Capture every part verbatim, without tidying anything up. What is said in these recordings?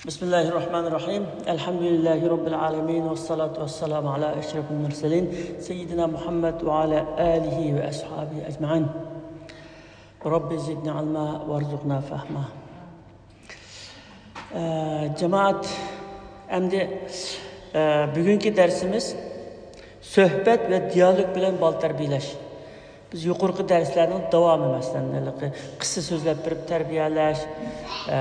بسم الله الرحمن الرحيم. الحمد لله رب العالمين، والصلاة والسلام على أشرف المرسلين سيدنا محمد وعلى آله وأصحابه أجمعين. رب زدنا علما وارزقنا فهما. ئە، جامائەت، ئەمدى، ئە، بۈگۈنكى دەرسىمىز سۆھبەت ۋە دىيالوگ بىلەن بالا تەربىيەلەش. بىز يۇقىرىقى دەرسلەرنىڭ داۋامى، مەسىلەن، ھېلىقى قىسسە سۆزلەپ بېرىپ تەربىيەلەش، ئە،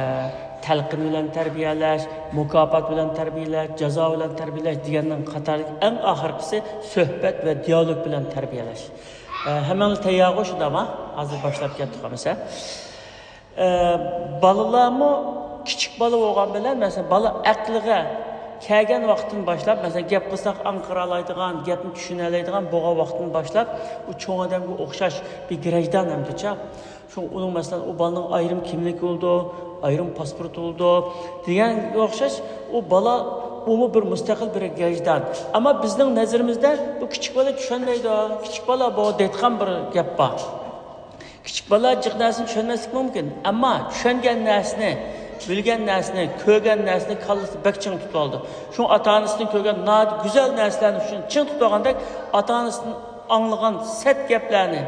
تەلقىن بىلەن تەربىيەلەش، مۇكاپات بىلەن تەربىيەلەش، جازا بىلەن تەربىيەلەش دېگەننىڭ قاتارىدىكى ئەڭ ئاخىرقىسى سۆھبەت ۋە دىيالوگ بىلەن تەربىيەلەش. ئە، ھەممىڭلار تەييارغۇ، شۇنداقما؟ ھازىر باشلاپ كەتتۇق ھەممىسى. ئە، بالىلارمۇ كىچىك بالا بولغان بىلەن، مەسىلەن، بالا ئەقلىگە كەلگەن ۋاقىتتىن باشلاپ، مەسىلەن، گەپ قىلساق ئاڭقىرالايدىغان، گەپنى چۈشىنەلەيدىغان بولغان ۋاقىتتىن باشلاپ، ئۇ چوڭ ئادەمگە ئوخشاش بىر گىرەجدان ئەمدىچە. شۇڭا ئۇنىڭ، مەسىلەن، ئۇ بالىنىڭ ئايرىم كىملىكى بولىدۇ، ئايرىم پاسپورتى بولىدۇ دېگەنگە ئوخشاش، ئۇ بالا ئۇمۇ بىر مۇستەقىل بىر گىرەجدان. ئەمما بىزنىڭ نەزىرىمىزدە بۇ كىچىك بالا چۈشەنمەيدۇ، كىچىك بالا بۇ دەيدىغان بىر گەپ بار. كىچىك بالا جىق نەرسىنى چۈشەنمەسلىكى مۇمكىن، ئەمما چۈشەنگەن نەرسىنى، بىلگەن نەرسىنى، كۆرگەن نەرسىنى كاللىسى بەك چىڭ تۇتۇۋالىدۇ. شۇڭا ئاتا-ئانىسىدىن كۆرگەن ناھايىتى گۈزەل نەرسىلەرنى شۇنى چىڭ تۇتۇۋالغاندەك، ئاتا-ئانىسىدىن ئاڭلىغان سەت گەپلەرنى،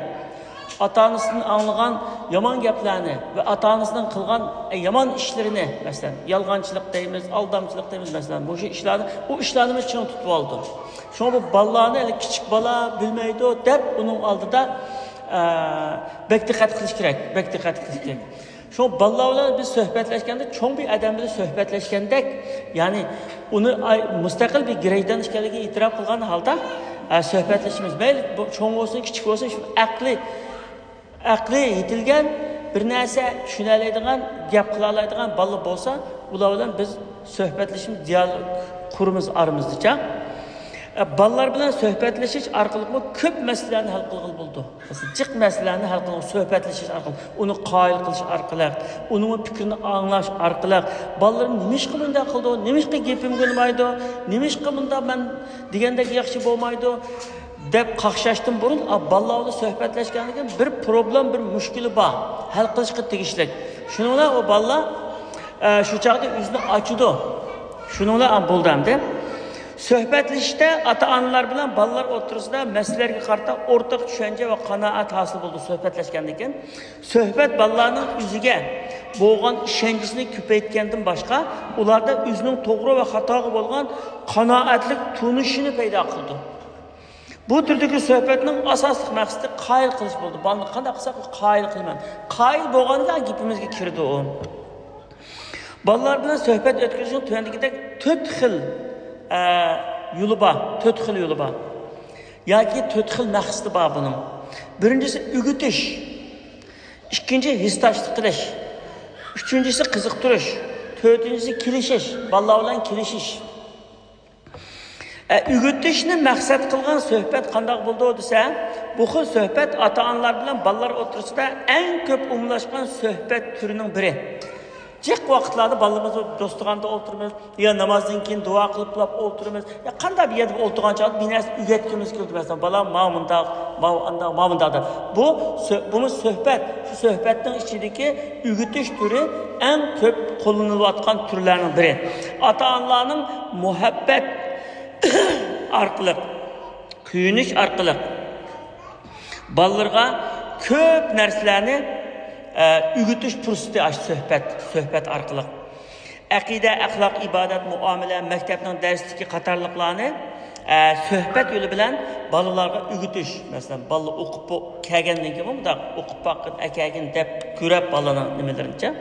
ئاتا-ئانىسىدىن ئاڭلىغان يامان گەپلەرنى ۋە ئاتا-ئانىسىنىڭ قىلغان يامان ئىشلىرىنى، مەسىلەن، يالغانچىلىق دەيمىز، ئالدامچىلىق دەيمىز، مەسىلەن، مۇشۇ ئىشلارنى، ئۇ ئىشلارنىمۇ چىڭ تۇتۇۋالىدۇ. شۇڭا بۇ بالىلارنى ھېلى كىچىك بالا بىلمەيدۇ دەپ ئۇنىڭ ئالدىدا، ئە، بەك دىققەت قىلىش كېرەك، بەك دىققەت قىلىش كېرەك. شۇ بالىلار بىلەن بىز سۆھبەتلەشكەندە، چوڭ بىر ئادەم بىلەن سۆھبەتلەشكەندەك، يەنى ئۇنى ئاي-، مۇستەقىل بىر گىرەجدان ئىكەنلىكىنى ئېتىراپ قىلغان ھالدا، ئە، سۆھبەتلىشىمىز. مەيلى، بۇ چوڭ بولسۇن، كىچىك بولسۇن، شۇ ئەقلى، ئەقلى يېتىلگەن، بىر نەرسە چۈشىنەلەيدىغان، گەپ قىلالايدىغان بالا بولسا، ئۇلار بىلەن بىز سۆھبەتلىشىمىز، دىيالوگ قۇرىمىز ئارىمىزدىچە. ئە، بالىلار بىلەن سۆھبەتلىشىش ئارقىلىقمۇ كۆپ مەسىلىلەرنى ھەل قىلغىلى بولىدۇ. مەسىلەن، جىق مەسىلىلەرنى ھەل قىلغىلى، سۆھبەتلىشىش ئارقىلىق، ئۇنى قايىل قىلىش ئارقىلىق، ئۇنىڭ پىكرىنى ئاڭلاش ئارقىلىق، بالىلىرىم نېمىشقا بۇنداق قىلىدۇ، نېمىشقا گېپىمگە ئۇنىمايدۇ، نېمىشقا بۇنداق مەن دېگەندەك ياخشى بولمايدۇ دەپ قاقشاشتىن بۇرۇن، ئا، بالىلار بىلەن سۆھبەتلەشكەندىن كېيىن بىر پروبلېم، بىر مۈشكۈلى بار، ھەل قىلىشقا تېگىشلىك. شۇنىڭ بىلەن ئۇ بالىلار، ئە، شۇ چاغدا ئۆزىنى ئاچىدۇ. شۇنىڭ بىلەن، ئا، بولدى ئەمدى. سۆھبەتلىشىشتە ئاتا-ئانىلار بىلەن بالىلار ئوتتۇرىسىدا مەسىلىلەرگە قارىتا ئورتاق چۈشەنچە ۋە قانائەت ھاسىل بولىدۇ سۆھبەتلەشكەندىن كېيىن. سۆھبەت بالىلارنىڭ ئۆزىگە بولغان ئىشەنچىسىنى كۆپەيتكەندىن باشقا، ئۇلاردا ئۆزىنىڭ توغرا ۋە خاتاغا بولغان قانائەتلىك تونۇشىنى پەيدا قىلىدۇ. بۇ تۈردىكى سۆھبەتنىڭ ئاساسلىق مەقسىتى قايىل قىلىش بولىدۇ. بالىنى قانداق قىلساق، قايىل قىلىمەن. قايىل بولغاندا گېپىمىزگە كىرىدۇ ئۇ. بالىلار بىلەن سۆھبەت ئۆتكۈزۈشنىڭ تۆۋەندىكىدەك تۆت خىل، ئە، يولى بار. تۆت خىل يولى بار. ياكى تۆت خىل مەقسىتى بار بۇنىڭ. بىرىنچىسى ئۆگىتىش، ئىككىنچى ھېسداشلىق قىلىش، ئۈچىنچىسى قىزىقتۇرۇش، تۆتىنچىسى كېلىشىش، بالىلار بىلەن كېلىشىش. ئە، ئۆگىتىشنى مەقسەت قىلغان سۆھبەت قانداق بولىدۇ دېسە، بۇ خىل سۆھبەت ئاتا-ئانىلار بىلەن بالىلار ئوتتۇرىسىدا ئەڭ كۆپ ئومۇملاشقان سۆھبەت تۈرىنىڭ بىرى. جىق ۋاقىتلاردا بالىلىرىمىز دوستىخانىدا ئولتۇرىمىز، يا نامازدىن كېيىن دۇئا قىلىپلا ئولتۇرىمىز، يا قانداق بىر يەردە ئولتۇرغان چاغدا بىر نەرسە ئۆگەتكۈمىز كېلىدۇ، مەسىلەن، بالا ماۋۇ مۇنداق، ماۋۇ ئانداق، ماۋۇ مۇنداق دەپ. بۇ سۆ-، بۇمۇ سۆھبەت، شۇ سۆھبەتنىڭ ئىچىدىكى ئۆگىتىش تۈرى ئەڭ كۆپ قوللىنىلىۋاتقان تۈرلەرنىڭ بىرى. ئاتا-ئانىلارنىڭ مۇھەببەت ئارقىلىق، كۆيۈنۈش ئارقىلىق بالىلىرىغا كۆپ نەرسىلەرنى، ئە، ئۆگىتىش پۇرسىتى ئاشۇ سۆھبەت، سۆھبەت ئارقىلىق. ئەقىدە، ئەخلاق، ئىبادەت، مۇئامىلە، مەكتەپنىڭ دەرسلىكى قاتارلىقلارنى، ئە، سۆھبەت يولى بىلەن بالىلارغا ئۆگىتىش. مەسىلەن، بالىلار ئوقۇپ بو-، كەلگەندىن كېيىن مۇنداق ئوقۇپ باققىن، ئەكەلگىن دەپ كۆرۈپ بالىنىڭ نېمىلىرىنىچە.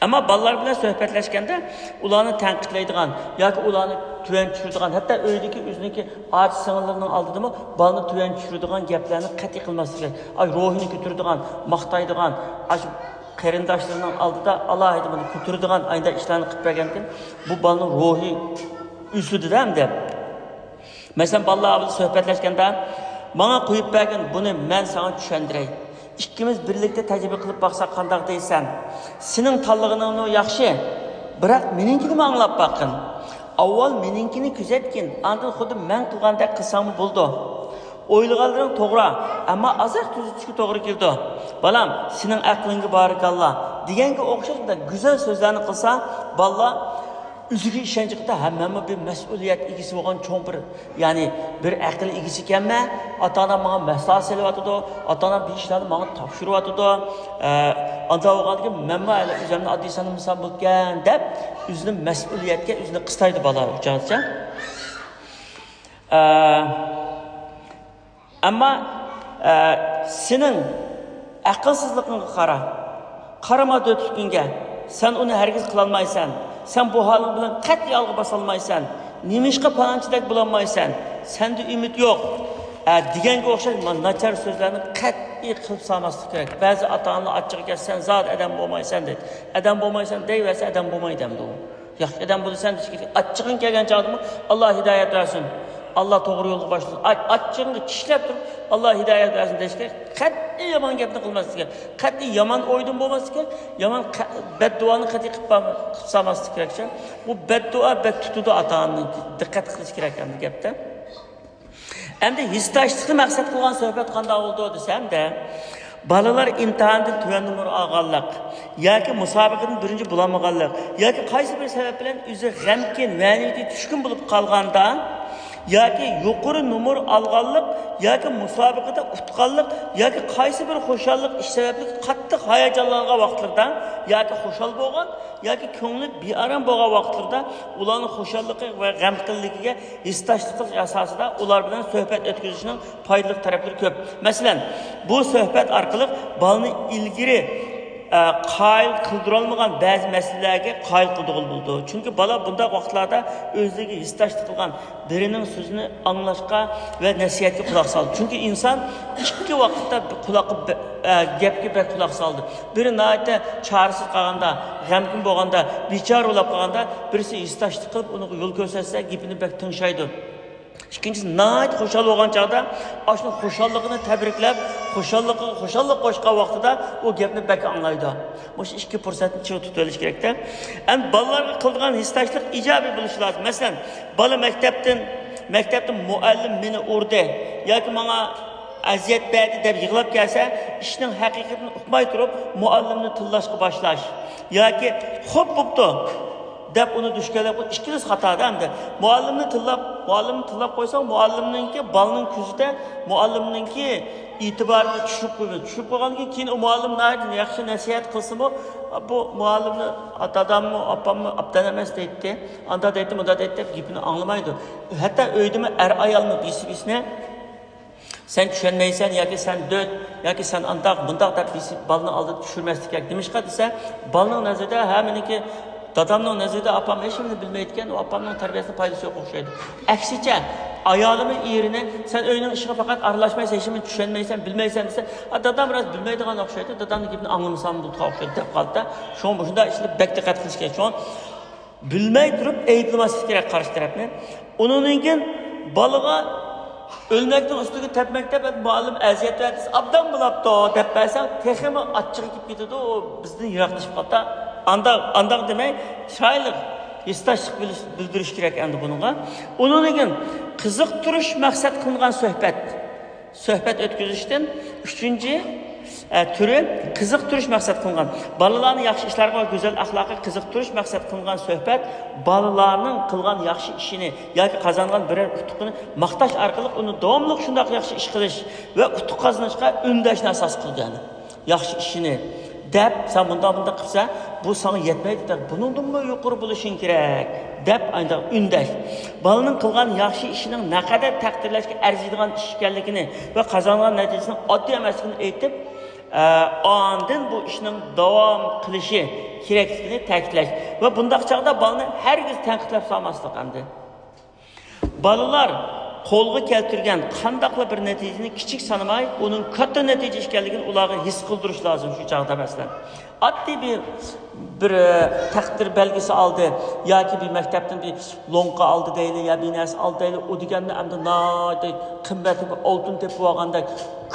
ئەمما بالىلار بىلەن سۆھبەتلەشكەندە ئۇلارنى تەنقىدلەيدىغان ياكى ئۇلارنى تۆۋەن چۈشۈرىدىغان، ھەتتا ئۆيدىكى ئۆزىنىڭكى ئاچا سىڭىللىرىنىڭ ئالدىدىمۇ بالىنى تۆۋەن چۈشۈرىدىغان گەپلەرنى قەتئىي قىلماسلىق كېرەك. ئاي، روھىنى كۆتۈرىدىغان، ماختايدىغان، ئاشۇ قېرىنداشلىرىنىڭ ئالدىدا ئالاھىدە بۇنى كۆتۈرىدىغان ئانداق ئىشلارنى قىلىپ بەرگەنكىن، بۇ بالىنىڭ روھى ئۈزۈلىدۇ-دە ئەمدى. مەسىلەن، بالىلار ئالدىدا سۆھبەتلەشكەندە، ماڭا قويۇپ بەرگىن، بۇنى مەن ساڭا چۈشەندۈرەي. ئىككىمىز بىرلىكتە تەجرىبە قىلىپ باقساق قانداق دەيسەن؟ سېنىڭ تاللىغىنىڭمۇ ياخشى، بىراق مېنىڭكىنىمۇ ئاڭلاپ باققىن. ئاۋۋال مېنىڭكىنى كۆزەتكىن، ئاندىن خۇددى مەن قىلغاندەك قىلساڭمۇ بولىدۇ. ئويلىغانلىرىڭ توغرا، ئەمما ئازراق تۈزىتىشكە توغرا كېلىدۇ. بالام، سېنىڭ ئەقلىڭگە بارىكاللا، دېگەنگە ئوخشاش بۇنداق گۈزەل سۆزلەرنى قىلسا، بالىلار ئۆزىگە ئىشەنچ قىلىدۇ، ھە، مەنمۇ بىر مەسئۇلىيەت ئىگىسى بولغان چوڭ بىر، يەنى بىر ئەقىل ئىگىسى ئىكەنمەن، ئاتا-ئانام ماڭا مەسلىھەت سېلىۋاتىدۇ، ئاتا-ئانام بىر ئىشلارنى ماڭا تاپشۇرۇۋاتىدۇ. ئە، ئانداق بولغاندىكىن مەنمۇ ھەلى ئۆزۈمنى ئاددىي سانىمىسام بولىدىكەن دەپ، ئۆزىنى مەسئۇلىيەتكە ئۆزىنى قىستايدۇ بالا، ئۇ چاغدىچە. ئە، ئەمما، ئە، سېنىڭ ئەقىلسىزلىقىڭغا قارا. قارىما دۆتلۈكۈڭگە. سەن ئۇنى ھەرگىز قىلالمايسەن. سەن بۇ ھالىڭ بىلەن قەتئىي ئالغا باسالمايسەن. نېمىشقا پالانچىدەك بولالمايسەن؟ سەندە ئۈمىد يوق. ئە، دېگەنگە ئوخشاش مانا ناچار سۆزلەرنى قەتئىي قىلىپ سالماسلىق كېرەك. بەزى ئاتا-ئانىلار ئاچچىقى كەلسە، سەن زادى ئادەم بولمايسەن دەيدۇ. ئادەم بولمايسەن دەيۋەرسە، ئادەم بولمايدۇ ئەمدى ئۇ. ياخشى ئادەم بولىسەن دېيىش كېرەك. ئاچچىقىڭ كەلگەن چاغدىمۇ، ئاللا ھىدايەت بەرسۇن، ئاللا توغرا يولغا باشلىسۇن. ئاچ-، ئاچچىقىڭغا چىشلەپ تۇرۇپ، ئاللا ھىدايەت بەرسۇن دېيىش كېرەك. قەتئىي يامان گەپنى قىلماسلىق كېرەك. قەتئىي يامان ئويدىن بولماسلىق كېرەك. يامان قە-، بەددۇئانى قەتئىي قىلىپ بارما-، قىلىپ سالماسلىق كېرەك. بۇ بەددۇئا بەك تۇتىدۇ ئاتا-ئانىنىڭكى. دىققەت قىلىش كېرەك ئەمدى گەپتە. ئەمدى ھېسداشلىقنى مەقسەت قىلغان سۆھبەت قانداق بولىدۇ دېسەمدە، بالىلار ئىمتىھاندىن تۆۋەن نومۇر ئالغانلىق ياكى مۇسابىقىدىن بىرىنچى بولالمىغانلىق ياكى قايسى بىر سەۋەب بىلەن ئۆزى غەمكىن، ۋەھىمىگە چۈشكۈن بولۇپ قالغاندا ياكى يۇقىرى نومۇر ئالغانلىق ياكى مۇسابىقىدە ئۇتقانلىق ياكى قايسى بىر خۇشاللىق ئىش سەۋەبلىك قاتتىق ھاياجانلانغان ۋاقىتلىرىدا ياكى خۇشال بولغان ياكى كۆڭلى بىئارام بولغان ۋاقىتلىرىدا ئۇلارنىڭ خۇشاللىقى ۋە غەمكىنلىكىگە ھېسداشلىق قىلىش ئاساسىدا ئۇلار بىلەن سۆھبەت ئۆتكۈزۈشنىڭ پايدىلىق تەرەپلىرى كۆپ. مەسىلەن، بۇ سۆھبەت ئارقىلىق بالىنى ئىلگىرى، ئە، قايىل قىلدۇرالمىغان بەزى مەسىلىلەرگە قايىل قىلدۇرغىلى بولىدۇ. چۈنكى بالا بۇنداق ۋاقىتلاردا ئۆزلىرىگە ھېسداشلىق قىلغان بىرىنىڭ سۆزىنى ئاڭلاشقا ۋە نەسىھەتكە قۇلاق سالىدۇ. چۈنكى ئىنسان ئىككى ۋاقىتتا بىر قۇلاققا بە-، ئە، گەپكە بەك قۇلاق سالىدۇ. بىرى ناھايىتى چارىسىز قالغاندا، غەمكىن بولغاندا، بىچارە بولاپ قالغاندا، بىرسى ھېسداشلىق قىلىپ ئۇنىڭغا يول كۆرسەتسە، گېپىنى بەك تىڭشايدۇ. ئىككىنچىسى، ناھايىتى خۇشال بولغان چاغدا ئاشۇنىڭ خۇشاللىقىنى تەبرىكلەپ، خۇشاللىقىغا خۇشاللىق قوشقان ۋاقتىدا ئۇ گەپنى بەك ئاڭلايدۇ. مۇشۇ ئىككى پۇرسەتنى چىڭ تۇتۇۋېلىش كېرەكتە. ئەمدى بالىلارغا قىلىدىغان ھېسداشلىق ئىجابىي بولۇشى لازىم. مەسىلەن، بالا مەكتەپتىن، مەكتەپتە مۇئەللىم مېنى ئۇردى ياكى ماڭا ئەزىيەت بەردى دەپ يىغلاپ كەلسە، ئىشنىڭ ھەقىقىتىنى ئۇقماي تۇرۇپ، مۇئەللىمنى تىللاشقا باشلاش ياكى خوپ بوپتۇ دەپ ئۇنى دۈشكەنلەپ قويۇش ئىككىلىسى خاتادا ئەمدى. مۇئەللىمنى تىللاپ، مۇئەللىمنى تىللاپ قويساڭ، مۇئەللىمنىڭكى، بالىنىڭ كۆزىدە مۇئەللىمنىڭكى ئېتىبارىنى چۈشۈرۈپ قويىدۇ. چۈشۈرۈپ قويغاندىن كېيىن، كېيىن ئۇ مۇئەللىم ناھايىتى ياخشى نەسىھەت قىلسىمۇ، بۇ مۇئەللىمنى داداممۇ، ئاپاممۇ ئوبدان ئەمەس دەيتتى، ئاندا دەيتتى، مۇندا دەيتتى دەپ گېپىنى ئاڭلىمايدۇ. ھەتتا ئۆيدىمۇ ئەر ئايالمۇ بىسى بىسىنى سەن چۈشەنمەيسەن ياكى سەن دۆت ياكى سەن ئانداق، مۇنداق دەپ بىسى بالىنىڭ ئالدىدا چۈشۈرمەسلىك كېرەك. نېمىشقا دېسە، بالىنىڭ نەزىرىدە ھە مېنىڭكى دادامنىڭ نەزىرىدە ئاپام ھېچنېمىنى بىلمەيدىكەن، ئۇ ئاپامنىڭ تەربىيەسىنى پايدىسى يوق ئوخشايدۇ. ئەكسىچە، ئايالىمۇ ئېرىنى سەن ئۆينىڭ ئىشىغا پەقەت ئارىلاشمايسەن، ھېچنېمىنى چۈشەنمەيسەن، بىلمەيسەن دېسە، ئا، دادام راست بىلمەيدىغان ئوخشايدۇ، دادامنىڭ گېپىنى ئاڭلىمىسام بولىدىغان ئوخشايدۇ دەپ قالىدۇ. شۇڭا مۇشۇنداق ئىشلاردا بەك دىققەت قىلىش كېرەك. شۇڭا بىلمەي تۇرۇپ ئەيىبلىمەسلىك كېرەك قارشى تەرەپنى. ئۇنىڭدىن كېيىن بالىغا ئۆلمەكنىڭ ئۈستىگە تەپمەك دەپ مۇئەللىم ئەزىيەت بەردى، ئوبدان بولاپتۇ دەپ بەرسەڭ، تېخىمۇ ئاچچىقى كېلىپ كېتىدۇ، ئۇ بىزدىن يىراقلىشىپ قالىدۇ. ئانداق، ئانداق دېمەي، چىرايلىق ھېسداشلىق بىلدۈرۈش كېرەك ئەمدى بۇنىڭغا. ئۇنىڭدىن كېيىن قىزىقتۇرۇش مەقسەت قىلىنغان سۆھبەت. سۆھبەت ئۆتكۈزۈشتىن ئۈچىنچى، ئە، تۈرى قىزىقتۇرۇش مەقسەت قىلىنغان. بالىلارنى ياخشى ئىشلارغا ۋە گۈزەل ئەخلاققا قىزىقتۇرۇش مەقسەت قىلىنغان سۆھبەت بالىلارنىڭ قىلغان ياخشى ئىشىنى ياكى قازانغان بىرەر ئۇتۇقىنى ماختاش ئارقىلىق ئۇنى داۋاملىق شۇنداق ياخشى ئىش قىلىش ۋە ئۇتۇق قازىنىشقا ئۈندەشنى ئاساس قىلىدۇ. يەنى ياخشى ئىشىنى دەپ، سەن مۇنداق، مۇنداق قىلسا، بۇ ساڭا يەتمەيدۇ دەپ، بۇنىڭدىنمۇ يۇقىرى بولۇشۇڭ كېرەك دەپ، ئانداق ئۈندەش. بالىنىڭ قىلغان ياخشى ئىشىنىڭ نەقەدەر تەقدىرلەشكە ئەرزىيدىغان ئىش ئىكەنلىكىنى ۋە قازانغان نەتىجىسىنىڭ ئاددىي ئەمەسلىكىنى ئېيتىپ، ئە، ئاندىن بۇ ئىشنىڭ داۋام قىلىشى كېرەكلىكىنى تەكىتلەش ۋە بۇنداق چاغدا بالىنى ھەرگىز تەنقىدلەپ سالماسلىق ئەمدى. بالىلار قولغا كەلتۈرگەن قانداقلا بىر نەتىجىنى كىچىك سانىماي، ئۇنىڭ كاتتا نەتىجە ئىكەنلىكىنى ئۇلارغا ھېس قىلدۇرۇش لازىم شۇ چاغدا. مەسىلەن، ئاددىي بىر، بىر، ئە، تەقدىر بەلگىسى ئالدى ياكى بىر مەكتەپتىن بىر لوڭقا ئالدى دەيلى يا بىر نەرسە ئالدى دەيلى، ئۇ دېگەننى ئەمدى ناھايىتى قىممەتلىك بىر ئالتۇن تېپىۋالغاندەك،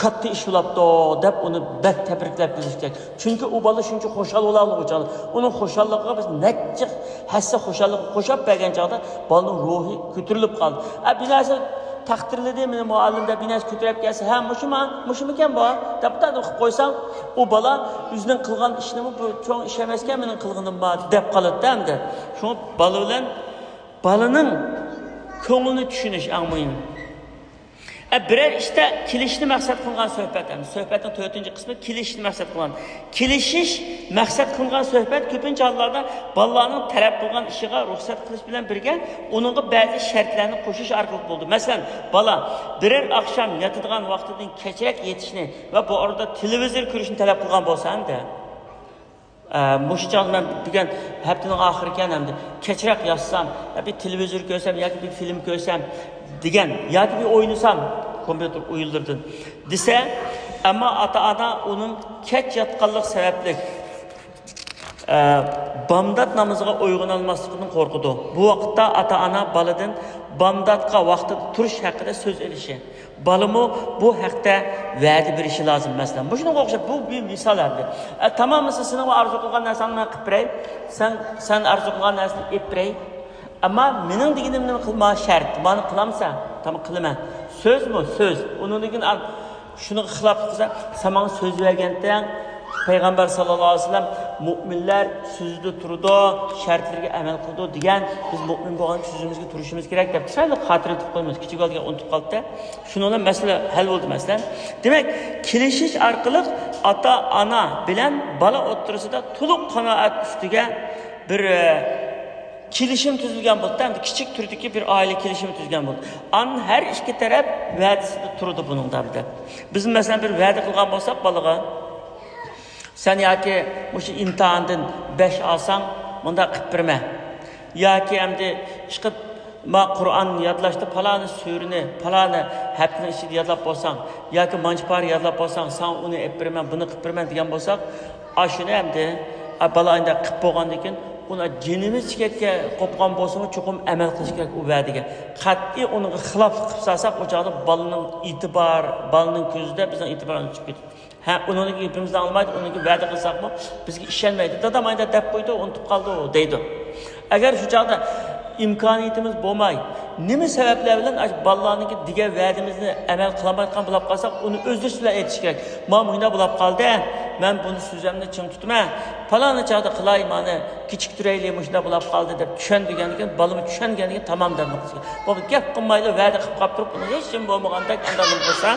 كاتتا ئىش بولاپتۇ دەپ ئۇنى بەك تەبرىكلەپ كېلىش كېرەك. چۈنكى ئۇ بالا شۇنچە خۇشال بولالىغۇچە، ئۇنىڭ خۇشاللىقىغا بىز نەچچە ھەسسە خۇشاللىقنى قوشاپ بەرگەن چاغدا بالىنىڭ روھى كۆتۈرۈلۈپ قالدى. ئە، بىر نەرسە تەقدىرلىدى مېنى مۇئەللىم دەپ، بىر نەرسە كۆتۈرۈپ كەلسە، ھە، مۇشۇما، مۇشۇمىكەن بۇ دەپ، بۇنداق قىلىپ قويساڭ، ئۇ بالا ئۆزىنىڭ قىلغان ئىشىنىمۇ بۇ چوڭ ئىش ئەمەسكەن، مېنىڭ قىلغىنىم بار دەپ قالىدۇ ئەمدى. شۇڭا بالا بىلەن بالىنىڭ كۆڭلىنى چۈشىنىش ئەڭ مۇھىم. ئە، بىرەر ئىشتا كېلىشىشنى مەقسەت قىلغان سۆھبەت، ئەمدى سۆھبەتنىڭ تۆتىنچى قىسمى كېلىشىشنى مەقسەت قىلغان. كېلىشىش مەقسەت قىلىنغان سۆھبەت كۆپىنچە ھاللاردا بالىلارنىڭ تەلەپ قىلغان ئىشىغا رۇخسەت قىلىش بىلەن بىرگە، ئۇنىڭغا بەزى شەرتلەرنى قوشۇش ئارقىلىق بولىدۇ. مەسىلەن، بالا بىرەر ئاخشام ياتىدىغان ۋاقتىدىن كەچرەك يېتىشنى ۋە بۇ ئارىدا تېلېۋىزور كۆرۈشنى تەلەپ قىلغان بولسا، ئەمدى، ئە، مۇشۇ چاغدا مەن بۈگۈن ھەپتىنىڭ ئاخىرى ئىكەن، ئەمدى كەچرەك ياتسام، يا بىر تېلېۋىزور كۆرسەم ياكى بىر فىلىم كۆرسەم دېگەن، ياكى بىر ئوينىسام كومپيۇتېر ئويۇنلىرىدىن دېسە، ئەمما ئاتا-ئانا ئۇنىڭ كەچ ياتقانلىقى سەۋەبلىك، ئە، بامدات نامىزىغا ئويغىنالماسلىقىدىن قورقىدۇ. بۇ ۋاقىتتا ئاتا-ئانا بالىدىن بامداتقا ۋاقتىدا تۇرۇش ھەققىدە سۆز ئېلىشى، بالىمۇ بۇ ھەقتە ۋەدە بېرىشى لازىم. مەسىلەن، مۇشۇنىڭغا ئوخشاپ بۇ بىر مىسال ئەمدى. ئە، تامام، مەسىلەن، سېنىڭ ئارزۇ قىلغان نەرسەڭنى مەن قىلىپ بېرەي. سەن، سەن ئارزۇ قىلغان نەرسىنى ئېلىپ بېرەي. ئەمما مېنىڭ دېگىنىمنى قىلما، شەرت. مانا قىلامسەن؟ تامام، قىلىمەن. سۆزمۇ سۆز. ئۇنىڭدىن كېيىن، ئا، شۇنىڭغا خىلاپلىق قىلسا، سەن ماڭا سۆز بەرگەنتىڭ، پەيغەمبەر ساللاللاھۇ ئەلەيھى ۋەسەللەم، مۆمىنلەر سۆزىدە تۇرىدۇ، شەرتلىرىگە ئەمەل قىلىدۇ دېگەن، بىز مۆمىن بولغان سۆزىمىزگە تۇرۇشىمىز كېرەك دەپ چىرايلىق خاتىرىلىتىپ قويىمىز. كىچىك بالىلار ئۇنتۇپ قالدى. شۇنىڭ بىلەن مەسىلە ھەل بولدى، مەسىلەن. دېمەك، كېلىشىش ئارقىلىق ئاتا-ئانا بىلەن بالا ئوتتۇرىسىدا تولۇق قانائەت ئۈستىگە بىر، ئە، كېلىشىم تۈزۈلگەن بولدى. ئەمدى كىچىك تۈردىكى بىر ئائىلە كېلىشىمى تۈزۈلگەن بولدى. ئاندىن ھەر ئىككى تەرەپ ۋەدىسىدە تۇرىدۇ بۇنىڭدا ئەمدى. بىز، مەسىلەن، بىر ۋەدە قىلغان بولساق بالىغا، سەن ياكى مۇشۇ ئىمتىھاندىن بەش ئالساڭ، مۇنداق قىلىپ بېرىمەن. ياكى ئەمدى ئىشقىلىپ، ما قۇرئان يادلاشتا پالانى سۈرىنى، پالانى ھەپتىنىڭ ئىچىدە يادلاپ بولساڭ، ياكى مانچە پارە يادلاپ بولساڭ، ساڭا ئۇنى ئېلىپ بېرىمەن، بۇنى قىلىپ بېرىمەن دېگەن بولساق، ئاشۇنى ئەمدى، ئا، بالا ئانداق قىلىپ بولغاندىن كېيىن، ئۇنى جېنىمىز چېكەتكە قوپقان بولسىمۇ، چوقۇم ئەمەل قىلىش كېرەك ئۇ ۋەدىگە. قەتئىي ئۇنىڭغا خىلاپلىق قىلىپ سالساق، ئۇ چاغدا بالىنىڭ ئېتىبار، بالىنىڭ كۆزىدە بىزنىڭ ئېتىبارىمىز چۈشۈپ كېتىدۇ. ھە، ئۇنىڭدىكى گېپىمىزنى ئاڭلىمايدۇ، ئۇنىڭكى ۋەدە قىلساقمۇ بىزگە ئىشەنمەيدۇ. دادام ئايدا دەپ قويدى، ئۇنتۇپ قالدى دەيدۇ. ئەگەر شۇ چاغدا ئىمكانىيىتىمىز بولماي، نېمە سەۋەبلەر بىلەن ئاشۇ بالىلارنىڭكى دېگەن ۋەدىمىزنى ئەمەل قىلالمايدىغان بولۇپ قالساق، ئۇنى ئۆزلىرى بىلەن ئېيتىش كېرەك. ما مۇشۇنداق بولۇپ قالدى، مەن بۇنى سۆزۈمنى چىڭ تۇتىمەن. پالانى چاغدا قىلاي، مانا كېچىكتۈرەيلى، مۇشۇنداق بولۇپ قالدى دەپ چۈشەندۈرگەندىن كېيىن، بالىمۇ چۈشەنگەندىن كېيىن تامام دەپ بولىدۇ. گەپ قىلمايلا، ۋەدە قىلىپ قاپ تۇرۇپ، ئۇنىڭ ھېچ نېمە بولمىغاندەك ئانداق نېمە قىلسا،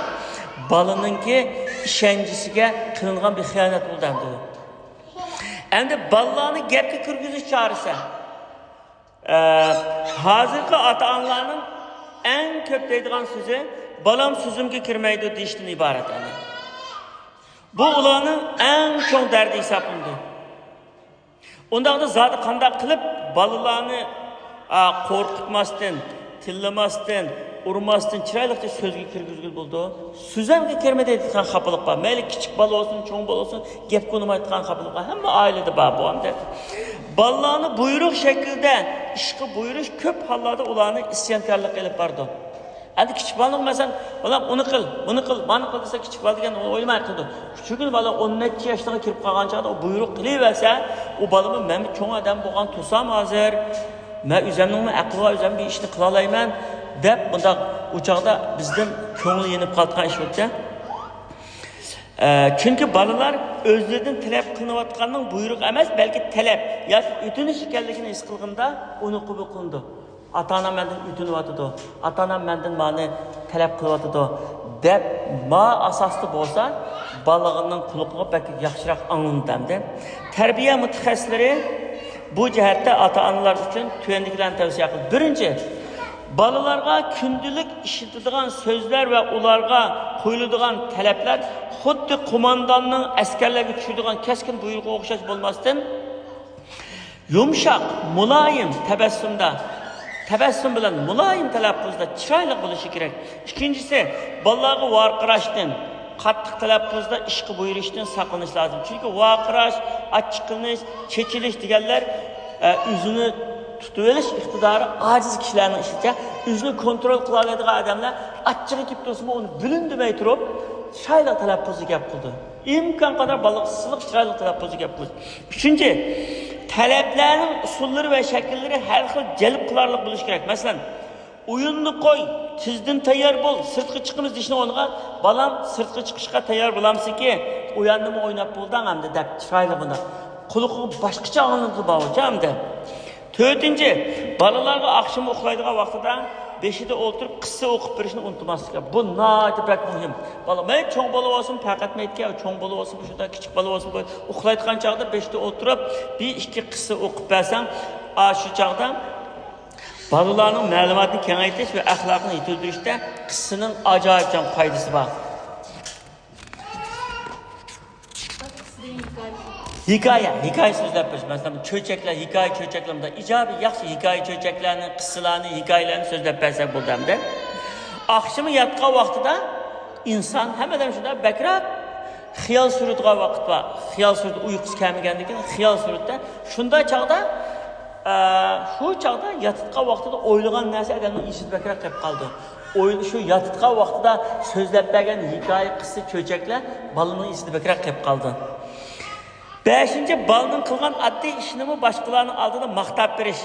بالىنىڭكى ئىشەنچىسىگە قىلىنغان بىر خىيانەت بولدى ئەمدى. ئەمدى بالىلارنى گەپكە كىرگۈزۈش چارىسى. ئە، ھازىرقى ئاتا-ئانىلارنىڭ ئەڭ كۆپ دەيدىغان سۆزى، «بالام سۆزۈمگە كىرمەيدۇ» دېيىشتىن ئىبارەت ئەمدى. بۇ ئۇلارنىڭ ئەڭ چوڭ دەردى ھېسابلىنىدۇ. ئۇنداقتا زادى قانداق قىلىپ بالىلارنى، ئا، قورقۇتماستىن، تىللىماستىن، ئۇرماستىن چىرايلىقچە سۆزگە كىرگۈزگىلى بولىدۇ؟ سۆزۈمگە كىرمىدى دەيدىغان خاپىلىق بار. مەيلى كىچىك بالا بولسۇن، چوڭ بالا بولسۇن، گەپكە ئۇنىمايدىغان خاپىلىق بار. ھەممە ئائىلىدە بار بۇ ئەمدى. بالىلارنى بۇيرۇق شەكلىدە ئىشقا بۇيرۇش كۆپ ھاللاردا ئۇلارنى ئىسيانكارلىققا ئېلىپ بارىدۇ. ئەمدى كىچىك بالىنىڭ، مەسىلەن، «بالام، ئۇنى قىل، بۇنى قىل، مانى قىل» دېسە، كىچىك بالا دېگەن ئۇنى ئويلىماي قىلىدۇ. ئۈچىنچى كۈنى بالا ئون نەچچە ياشلىرىغا كىرىپ قالغان چاغدا ئۇ بۇيرۇق قىلىۋەرسە، ئۇ بالىمۇ، «مەنمۇ چوڭ ئادەم بولغان تۇرسام ھازىر، مەن ئۆزۈمنىڭمۇ ئەقلى بار، ئۆزۈم بىر ئىشنى قىلالايمەن» دەپ، بۇنداق ئۇ چاغدا بىزدىن كۆڭلى يېنىپ قالىدىغان ئىش بولىدۇ. ئە، چۈنكى بالىلار ئۆزلىرىدىن تەلەپ قىلىنىۋاتقاننىڭ بۇيرۇق ئەمەس، بەلكى تەلەپ ياكى ئۆتۈنۈش ئىكەنلىكىنى ھېس قىلغىنىدا ئۇنى قوبۇل قىلىدۇ. «ئاتا-ئانام مەندىن ئۆتۈنۈۋاتىدۇ، ئاتا-ئانام مەندىن مانى تەلەپ قىلىۋاتىدۇ» دەپ، ما ئاساستا بولسا، بالىنىڭ قۇلىقىغا بەك ياخشىراق ئاڭلىنىدۇ ئەمدى. تەربىيە مۇتەخەسسىسلىرى بۇ جەھەتتە ئاتا-ئانىلار ئۈچۈن تۆۋەندىكىلەرنى تەۋسىيە قىلىدۇ. بىرىنچى، بالىلارغا كۈندىلىك ئىشلىتىدىغان سۆزلەر ۋە ئۇلارغا قويۇلىدىغان تەلەپلەر خۇددى قومانداننىڭ ئەسكەرلەرگە چۈشۈرىدىغان كەسكىن بۇيرۇقىغا ئوخشاش بولماستىن، يۇمشاق، مۇلايىم تەبەسسۇمدا، تەبەسسۇم بىلەن مۇلايىم تەلەپپۇزدا چىرايلىق بولۇشى كېرەك. ئىككىنچىسى، بالىلارغا ۋارقىراشتىن، قاتتىق تەلەپپۇزدا ئىشقا بۇيرۇشتىن ساقلىنىش لازىم. چۈنكى ۋارقىراش، ئاچچىقلىنىش، چېچىلىش دېگەنلەر، ئە، ئۆزىنى تۇتۇۋېلىش ئىقتىدارى ئاجىز كىشىلەرنىڭ ئىشىچە، ئۆزىنى كونترول قىلالايدىغان ئادەملەر ئاچچىقى كېلىپ تۇرسىمۇ، ئۇنى بىلىندۈرمەي تۇرۇپ، چىرايلىق تەلەپپۇزدا گەپ قىلىدۇ. ئىمكانقەدەر بالىغا سىلىق، چىرايلىق تەلەپپۇزدا گەپ قىلىدۇ. ئۈچىنچى، تەلەپلەرنىڭ ئۇسۇللىرى ۋە شەكىللىرى ھەر خىل جەلپ قىلارلىق بولۇشى كېرەك. مەسىلەن، «ئويۇننى قوي، تېزدىن تەييار بول، سىرتقا چىقىمىز دېيىشنىڭ ئورنىغا، بالام، سىرتقا چىقىشقا تەييار بولامسىكى؟ ئۇ يەرنىمۇ ئويناپ بولدۇڭ ئەمدى دەپ، چىرايلىق بۇنداق قۇلىقىغا باشقىچە ئاڭلىنىدۇ باۋۇچى ئەمدى. تۆتىنچى، بالىلارغا ئاخشىمى ئۇخلايدىغان ۋاقتىدا بېشىدا ئولتۇرۇپ قىسسە ئوقۇپ بېرىشنى ئۇنتۇماسلىق. بۇ ناھايىتى بەك مۇھىم. بالا، مەيلى چوڭ بالا بولسۇن، پەقەت مەيتكە، چوڭ بالا بولسۇن، شۇنداق كىچىك بالا بولسۇن، بۇ ئۇخلايدىغان چاغدا بېشىدا ئولتۇرۇپ بىر ئىككى قىسسە ئوقۇپ بەرسەڭ، ئاشۇ چاغدا بالىلارنىڭ مەلۇماتىنى كېڭەيتىش ۋە ئەخلاقىنى يېتىلدۈرۈشتە قىسسىنىڭ ئاجايىپجان پايدىسى بار. ھېكايە، ھېكايە سۆزلەپ بېرىش. مەسىلەن، چۆچەكلەر، ھېكايە چۆچەكلەر، مۇنداق ئىجابىي، ياخشى ھېكايە چۆچەكلەرنى، قىسسىلارنى، ھېكايىلەرنى سۆزلەپ بەرسەك بولدى ئەمدى. ئاخشىمى ياتقان ۋاقتىدا ئىنسان ھەممىدىن شۇنداق بەكرەك خىيال سۈرىدىغان ۋاقىت بار. خىيال سۈرىدە، ئۇيقۇسى كەلمىگەندىن كېيىن خىيال سۈرىدە. شۇنداق چاغدا، ئە، شۇ چاغدا ياتىدىغان ۋاقتىدا ئويلىغان نەرسە ئادەمنىڭ ئېسىدە بەكرەك قېلىپ قالىدۇ. ئويلا-، شۇ ياتىدىغان ۋاقتىدا سۆزلەپ بەرگەن ھېكايە، قىسسە، چۆچەكلەر بالىنىڭ ئېسىدە بەكرەك قېلىپ قالىدۇ. بەشىنچى، بالىنىڭ قىلغان ئاددىي ئىشىنىمۇ باشقىلارنىڭ ئالدىدا ماختاپ بېرىش.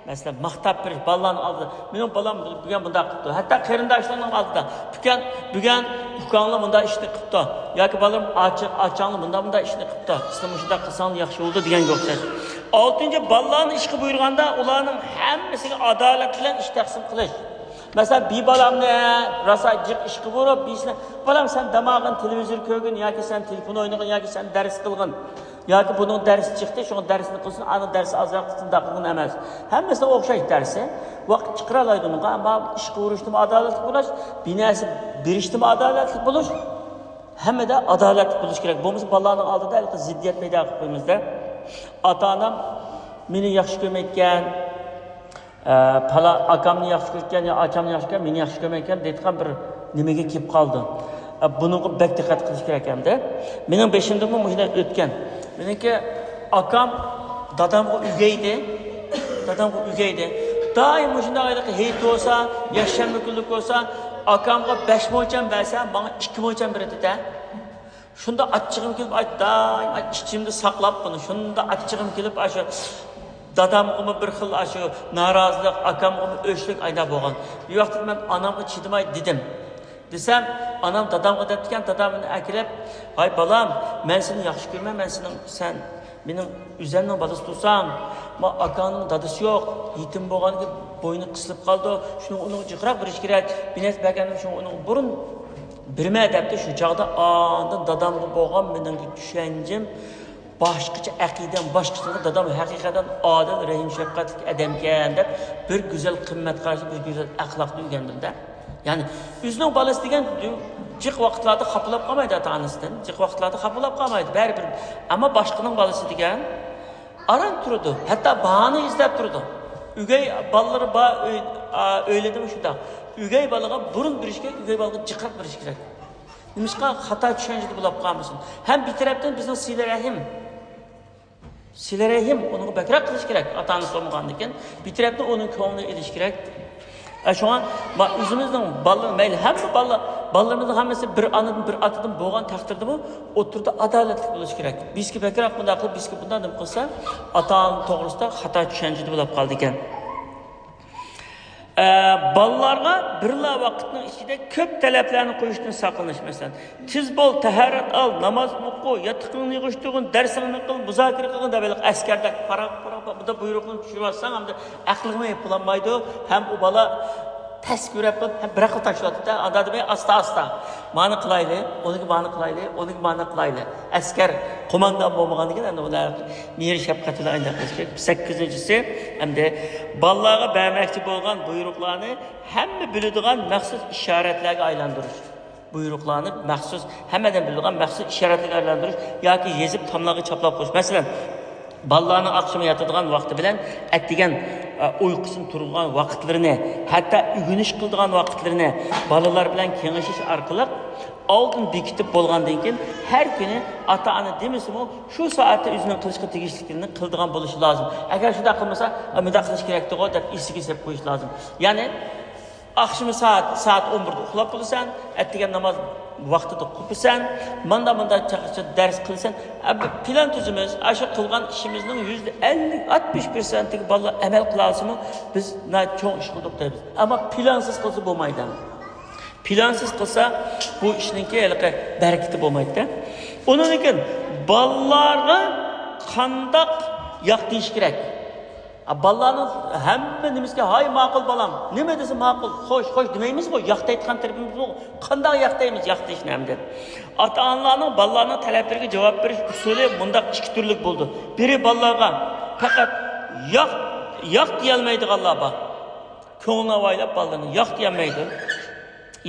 مەسىلەن، ماختاپ بېرىش، بالىلارنىڭ ئالدىدا، مېنىڭ بالام بۈگۈن بۇنداق قىپتۇ. ھەتتا قېرىنداشلارنىڭ ئالدىدا، بۈگۈن، بۈگۈن ئۇكاڭلار مۇنداق ئىشنى قىپتۇ. ياكى بالام، ئاچا-، ئاچاڭلار مۇنداق، مۇنداق ئىشنى قىپتۇ. سىلەر مۇشۇنداق قىلساڭلار ياخشى بولىدۇ دېگەنگە ئوخشاش. ئالتىنچى، بالىلارنى ئىشقا بۇيرۇغاندا ئۇلارنىڭ ھەممىسىگە ئادالەت بىلەن ئىش تەقسىم قىلىش. مەسىلەن، بىر بالامنى راسا جىق ئىشقا بۇيرۇپ، بىرسىنى، بالام، سەن دەم ئالغىن، تېلېۋىزور كۆرگىن ياكى سەن تېلېفون ئوينىغىن ياكى سەن دەرس قىلغىن. ياكى بۇنىڭ دەرسى چىقتى، شۇڭا دەرسنى قىلسۇن، ئانا دەرسى ئازراق قىلسۇن، ئۇنداق قىلغىن ئەمەس. ھەممىسىنىڭ ئوخشاش دەرسى. ۋاقىت چىقىرالايدۇ ئۇنىڭغا، ئەمما ئىشقا ئۇرۇشتىمۇ ئادالەتلىك بولۇش، بىر نەرسە بېرىشتىمۇ ئادالەتلىك بولۇش، ھەممىدە ئادالەتلىك بولۇش كېرەك. بولمىسا بالىلارنىڭ ئالدىدا ھېلىقى زىددىيەت پەيدا قىلىپ قويىمىزدە. ئاتا-ئانام مېنى ياخشى كۆرمەيدىكەن، ئە، پالا-، ئاكامنى ياخشى كۆرىدىكەن يا ئاچامنى ياخشى كۆرىدىكەن، مېنى ياخشى كۆرمەيدىكەن دەيدىغان بىر نېمىگە كېلىپ قالدى. ئە، بۇنىڭغا بەك دىققەت قىلىش كېرەك ئەمدى. مېنىڭ بېشىمدىنمۇ مۇشۇنداق ئۆتكەن. مېنىڭكى ئاكام دادامغا ئۆگەيدى. دادامغا ئۆگەيدى. دائىم مۇشۇنداق ھېيت بولسا، يەكشەنبە كۈنلۈك بولسا، ئاكامغا بەش موچەن بەرسە، ماڭا ئىككى موچەن بېرىدۇ-دە. شۇنداق ئاچچىقىم كېلىپ، ئاي، دائىم، ئاي، ئىچىمدە ساقلاپ بۇنى. شۇنداق ئاچچىقىم كېلىپ، ئاشۇ دادامغىمۇ بىر خىل ئاشۇ نارازىلىق، ئاكامغىمۇ ئۆچلۈك ئايدا بولغان. بىر ۋاقىتتا مەن ئانامغا چىدىماي دېدىم. دېسەم، ئانام دادامغا دەپتىكەن، دادام مېنى ئەكېلىپ، ھاي بالام، مەن سېنى ياخشى كۆرىمەن، مەن سېنىڭ، سەن مېنىڭ ئۆزەمنىڭ بالىسى تۇرساڭ، ما ئاكاڭنىڭ دادىسى يوق، يېتىم بولغاندىكىن بوينى قىسىلىپ قالىدۇ، شۇنىڭ ئۇنىڭغا جىقراق بېرىش كېرەك، بىر نەرسە بەرگەندىن شۇڭا ئۇنىڭغا بۇرۇن بېرىمەن دەپتۇ. شۇ چاغدا ئاندىن دادامغا بولغان مېنىڭكى چۈشەنچەم باشقىچە، ئەقىدەم باشقىچە. دادام ھەقىقەتەن ئادىل، رەھىم، شەپقەتلىك ئادەمكەن دەپ بىر گۈزەل قىممەت قارىشى، بىر گۈزەل ئەخلاقنى ئۆگەندىم-دە. يەنى ئۆزىنىڭ بالىسى دېگەن جىق ۋاقىتلاردا خاپىلاپ قالمايدۇ ئاتا-ئانىسىدىن. جىق ۋاقىتلاردا خاپىلاپ قالمايدۇ بەرىبىر. ئەمما باشقىنىڭ بالىسى دېگەن ئاران تۇرىدۇ. ھەتتا باھانە ئىزدەپ تۇرىدۇ. ئۆگەي بالىلىرى بار ئۆي-، ئا، ئۆيلىرىدىمۇ شۇنداق. ئۆگەي بالىغا بۇرۇن بېرىش كېرەك، ئۆگەي بالىغا جىقراق بېرىش كېرەك. نېمىشقا؟ خاتا چۈشەنچىدە بولۇپ قالمىسۇن. ھەم بىر تەرەپتىن بىزنىڭ سىلە رەھىم. سىلە رەھىم ئۇنىڭغا بەكرەك قىلىش كېرەك. ئاتا-ئانىسى بولمىغاندىكىن بىر تەرەپتىن ئۇنىڭ كۆڭلىنى ئېلىش كېرەك. ئە، شۇڭا ما-، ئۆزىمىزنىڭ بالىلىرى، مەيلى ھەممە بالىلار، بالىلىرىمىزنىڭ ھەممىسى بىر ئانىدىن، بىر ئاتىدىن بولغان تەقدىردىمۇ ئوتتۇرىدا ئادالەتلىك بولۇش كېرەك. بىزكى بەكرەك بۇنداق قىلىپ، بىزكى بۇنداق نېمە قىلسا، ئاتا-ئانا توغرىسىدا خاتا چۈشەنچىدە بولۇپ قالىدىكەن. ئە، بالىلارغا بىرلا ۋاقىتنىڭ ئىچىدە كۆپ تەلەپلەرنى قويۇشتىن ساقلىنىش. مەسىلەن، تېز بول، تاھارەت ئال، ناماز ئوقۇ، ياتىقىڭنى يىغىشتۇرغىن، دەرسىڭنى قىل، مۇزاكىرە قىلغىن دەپ ھېلىقى ئەسكەردەك پاراق، پاراق، پاراق، بۇنداق بۇيرۇقنى چۈشۈرۈۋاتساڭ، ئەمدى ئەقلىگىمۇ يېپىلالمايدۇ، ھەم ئۇ بالا تەس كۆرۈپ، ھەم بىراقلا تاشلاۋاتىدۇ-دە، ئاندا دېمەي، ئاستا-ئاستا، مانى قىلايلى، ئۇنىڭغا مانى قىلايلى، ئۇنىڭغا مانى قىلايلى. ئەسكەر، قوماندان بولمىغاندىن كېيىن، ئەمدى ئۇلار مېھىر-شەپقەت بىلەن ئاينداق قىلىش كېرەك. سەككىزىنچىسى، ئەمدى بالىلارغا بەرمەكچى بولغان بۇيرۇقلارنى ھەممە بىلىدىغان مەخسۇس ئىشارەتلەرگە ئايلاندۇرۇش. بۇيرۇقلارنى مەخسۇس، ھەممە ئادەم بىلىدىغان مەخسۇس ئىشارەتلەرگە ئايلاندۇرۇش ياكى يېزىپ تاملارغا چاپلاپ قويۇش. مەسىلەن، بالىلارنىڭ ئاخشىمى ياتىدىغان ۋاقتى بىلەن ئەتىگەن، ئە، ئۇيقۇسىنى تۇرىدىغان ۋاقىتلىرىنى، ھەتتا ئۆگىنىش قىلىدىغان ۋاقىتلىرىنى بالىلار بىلەن كېڭىشىش ئارقىلىق ئالدىن بېكىتىپ بولغاندىن كېيىن، ھەر كۈنى ئاتا-ئانا دېمىسىمۇ، شۇ سائەتتە ئۆزىنىڭ قىلىشقا تېگىشلىكلىرىنى قىلىدىغان بولۇشى لازىم. ئەگەر شۇنداق قىلمىسا، «ئا، مۇنداق قىلىش كېرەكتىغۇ» دەپ ئېسىگە سېلىپ قويۇش لازىم. يەنى، ئاخشىمى سائەت، سائەت ئون بىردە ئۇخلاپ بولىسەن، ئەتىگەن ناماز ۋاقتىدا قوپىسەن، ماندا ماندا چاقچاق دەرس قىلىسەن. ئە، بىر پىلان تۈزىمىز، ئاشۇ قىلغان ئىشىمىزنىڭ يۈزدە ئەللىك، ئاتمىش پىرسەنتىگە بالىلار ئەمەل قىلالىسىمۇ، بىز ناھايىتى چوڭ ئىش قىلدۇق دەيمىز. ئەمما پىلانسىز قىلسا بولمايدۇ. پىلانسىز قىلسا، بۇ ئىشنىڭكى ھېلىقى بەرىكىتى بولمايدۇ. ئۇنىڭدىن كېيىن بالىلارغا قانداق ياق دېيىش كېرەك؟ ئا، بالىلارنىڭ ھەممە نېمىسىگە، «ھاي، ماقۇل، بالام.» نېمە دېسە ماقۇل، «خوش، خوش» دېمەيمىزغۇ، ياق دەيدىغان تەرىپىمىز بۇ. قانداق ياق دەيمىز، ياق دېيىشنى ئەمدى؟ ئاتا-ئانىلارنىڭ بالىلارنىڭ تەلەپلىرىگە جاۋاب بېرىش ئۇسۇلى مۇنداق ئىككى تۈرلۈك بولىدۇ. بىرى بالىلارغا پەقەت ياق، ياق دېيەلمەيدىغانلار بار. كۆڭلىنى ئاۋايلاپ بالىلىرىنى ياق دېيەلمەيدۇ.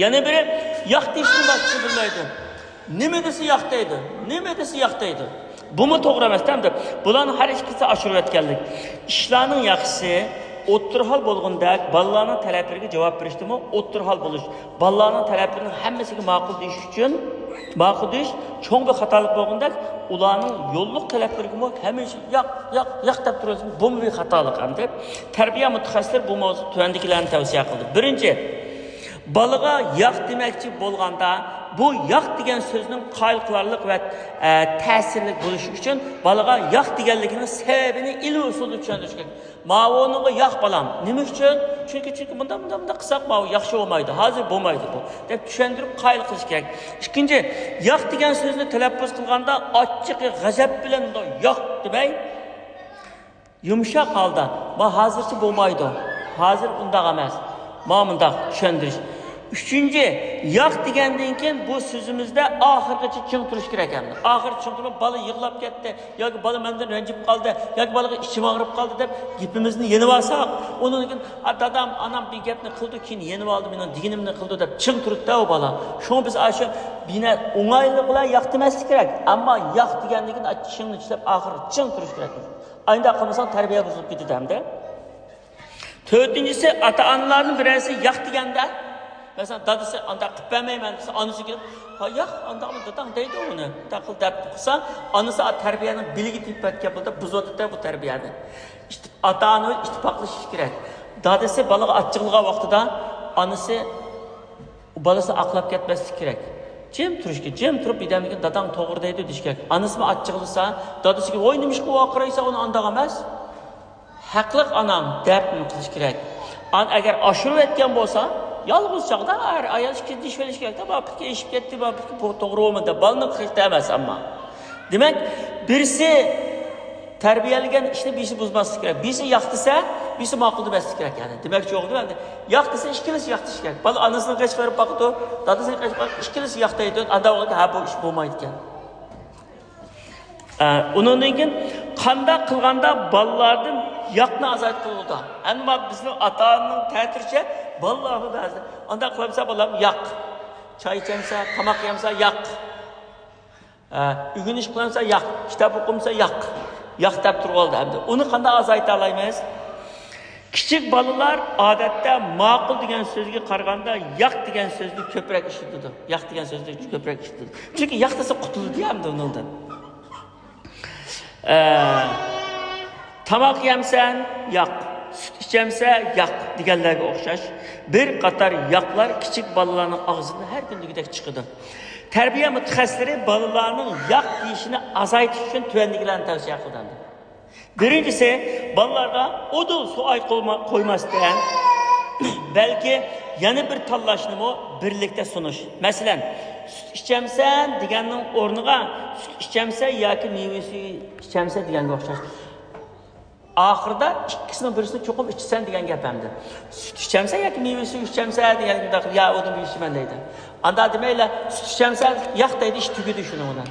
يەنە بىرى ياق دېيىشنى باشقىچە بىلمەيدۇ. نېمە دېسە ياق دەيدۇ، نېمە دېسە ياق دەيدۇ. بۇمۇ توغرا ئەمەس، ئەمدى بۇلارنىڭ ھەر ئىككىسى ئاشۇرۇۋەتكەنلىك. ئىشلارنىڭ ياخشىسى، ئوتتۇرا ھال بولغىنىدەك، بالىلارنىڭ تەلەپلىرىگە جاۋاب بېرىشتىمۇ ئوتتۇرا ھال بولۇش. بالىلارنىڭ تەلەپلىرىنىڭ ھەممىسىگە ماقۇل دېيىش ئۈچۈن، ماقۇل دېيىش چوڭ بىر خاتالىق بولغىنىدەك، ئۇلارنىڭ يوللۇق تەلەپلىرىگىمۇ ھەمىشە ياق، ياق، ياق دەپ تۇرۇۋاتسىمۇ، بۇمۇ بىر خاتالىق ئەمدى. تەربىيە مۇتەخەسسىسلىرى بۇ ماۋزۇدا تۆۋەندىكىلەرنى تەۋسىيە قىلدى. بىرىنچى، بالىغا ياق دېمەكچى بولغاندا، بۇ ياق دېگەن سۆزنىڭ قايىل قىلارلىق ۋە، ئە، تەسىرلىك بولۇشى ئۈچۈن بالىغا ياق دېگەنلىكىنىڭ سەۋەبىنى ئىلمىي ئۇسۇلدا چۈشەندۈرۈش كېرەك. ماۋۇنىڭغا ياق، بالام. نېمە ئۈچۈن؟ چۈنكى، چۈنكى مۇنداق، مۇنداق، مۇنداق قىلساق ماۋۇ ياخشى بولمايدۇ، ھازىر بولمايدۇ بۇ، دەپ چۈشەندۈرۈپ قايىل قىلىش كېرەك. ئىككىنچى، ياق دېگەن سۆزنى تەلەپپۇز قىلغاندا ئاچچىقى غەزەپ بىلەن ياق دېمەي، يۇمشاق ھالدا، ما ھازىرچە بولمايدۇ، ھازىر ئۇنداق ئەمەس، ما مۇنداق چۈشەندۈرۈش. ئۈچىنچى، ياق دېگەندىن كېيىن بۇ سۆزىمىزدە ئاخىرغىچە چىڭ تۇرۇش كېرەك ئەمدى. ئاخىرى چىڭ تۇرۇپ، بالا يىغلاپ كەتتى ياكى بالا مەندىن رەنجىپ قالدى ياكى بالىغا ئىچىم ئاغرىپ قالدى دەپ گېپىمىزنى يېنىۋالساق، ئۇنىڭدىن كېيىن، «ئا، دادام، ئانام بىر گەپنى قىلدى، كېيىن يېنىۋالدى، مېنىڭ دېگىنىمنى قىلدى» دەپ چىڭ تۇرۇپتۇ ئۇ بالا. شۇڭا بىز ئاشۇ بىنا ئوڭايلىق بىلەن ياق دېمەسلىك كېرەك، ئەمما ياق دېگەندىن كېيىن چىڭنى چىشلەپ ئاخىرى چىڭ تۇرۇش كېرەك. ئاينداق قىلمىساڭ تەربىيە بۇزۇلۇپ كېتىدۇ ئەمدى. تۆتىنچىسى، ئاتا-ئانىلاردىن بىرەرسى ياق دېگەندە، مەسىلەن، دادىسى ئانداق قىلىپ بەرمەيمەن دېسە، ئانىسى كېلىپ، «ھا، ياق، ئانداقمۇ داداڭ دەيدۇ ئۇنى، ئۇنداق قىل» دەپ قىلسا، ئانىسى تەربىيەنىڭ بېلىگە تېگىپ كەتكەن بولىدۇ، بۇزۇۋاتىدۇ بۇ تەربىيەنى. ئىتتىپ-، ئاتا-ئانا ئىتتىپاقلىشىش كېرەك. دادىسى بالىغا ئاچچىقلىغان ۋاقتىدا ئانىسى بالىسىنى ئاقلاپ كەتمەسلىك كېرەك. جىم تۇرۇش كېرەك. جىم تۇرۇپ، بىردەمدىن كېيىن، «داداڭ توغرا دەيدۇ» دېيىش كېرەك. ئانىسىمۇ ئاچچىقلىسا، دادىسىگە، «ۋاي، نېمىشقا ۋارقىرايسەن، ئۇنى ئانداق ئەمەس.» «ھەقلىق ئانام» دەپ نېمە قىلىش كېرەك. ئەگەر ئاشۇرۇۋەتكەن بولسا، يالغۇز چاغدا ئەر ئايال ئىككى دېيىشىۋېلىش كېرەك. «بابا، ئىككى ئېشىپ كەتتى، بابا، ئىككى بۇ توغرا بولمىدى» دەپ، بالىنىڭ قىلىشتا ئەمەس. ئەمما، دېمەك، بىرسى تەربىيەلىگەن ئىشنى بىرسى بۇزماسلىق كېرەك. بىرسى ياق دېسە، بىرسى ماقۇل دېمەسلىك كېرەك. يەنى، دېمەكچى بولغىنىم ئەمدى، ياق دېسە، ئىككىلىسى ياق دېيىش كېرەك. بالا ئانىسىنىڭ قېشىغا بېرىپ باقىدۇ، دادىسىنىڭ قېشىغا بېرىپ، ئىككىلىسى ياق دەيدۇ. ئانداق بولغاندا، ھە، بۇ ئىش بولمايدىكەن. ئە، ئۇنىڭدىن كېيىن قانداق قىلغاندا بالىلاردىن ياقنى ئازايتقىلى بولىدۇ؟ ئەمما بىزنىڭ ئاتا-ئانىنىڭ تەتۈرىچە بالىلارمۇ بەزىدە، «ئانداق قىلامسەن، بالام، ياق. چاي ئىچەمسەن، تاماق يەمسەن، ياق. ئە، ئۆگىنىش قىلامسەن، ياق. كىتاب ئوقۇمسەن، ياق. ياق» دەپ تۇرۇۋالدى ئەمدى. ئۇنى قانداق ئازايتالايمىز؟ كىچىك بالىلار ئادەتتە ماقۇل دېگەن سۆزگە قارىغاندا ياق دېگەن سۆزنى كۆپرەك ئىشلىتىدۇ. ياق دېگەن سۆزنى كۆپرەك ئىشلىتىدۇ. چۈنكى ياق دېسە قۇتۇلىدۇ ئەمدى ئۇنىڭدىن. ئە، تاماق يەمسەن، ياق. سۈت ئىچەمسە، ياق دېگەنلەرگە ئوخشاش بىر قاتار ياقلار كىچىك بالىلارنىڭ ئاغزىدىن ھەر كۈندىكىدەك چىقىدۇ. تەربىيە مۇتەخەسسىسلىرى بالىلارنىڭ ياق دېيىشىنى ئازايتىش ئۈچۈن تۆۋەندىكىلەرنى تەۋسىيە قىلدى. بىرىنچىسى، بالىلارغا ئۇدۇل سوئال قويما-، قويماستىن، بەلكى يەنە بىر تاللاشنىمۇ بىرلىكتە سۇنۇش. مەسىلەن، «سۈت ئىچەمسەن؟» دېگەننىڭ ئورنىغا «سۈت ئىچەمسەن ياكى مېۋە سۈيى ئىچەمسەن؟» دېگەنگە ئوخشاش. ئاخىرىدا ئىككىسىنىڭ بىرسىنى چوقۇم ئىچىسەن دېگەن گەپ ئەمدى. «سۈت ئىچەمسەن ياكى مېۋە سۈيى ئىچەمسەن؟» دېگەن، «يا، ئۇدۇل بىر ئىچىمەن» دەيدۇ. ئاندا دېمەيلى، «سۈت ئىچەمسەن؟» «ياق» دەيدۇ، ئىش تۈگىدى شۇنىڭ بىلەن.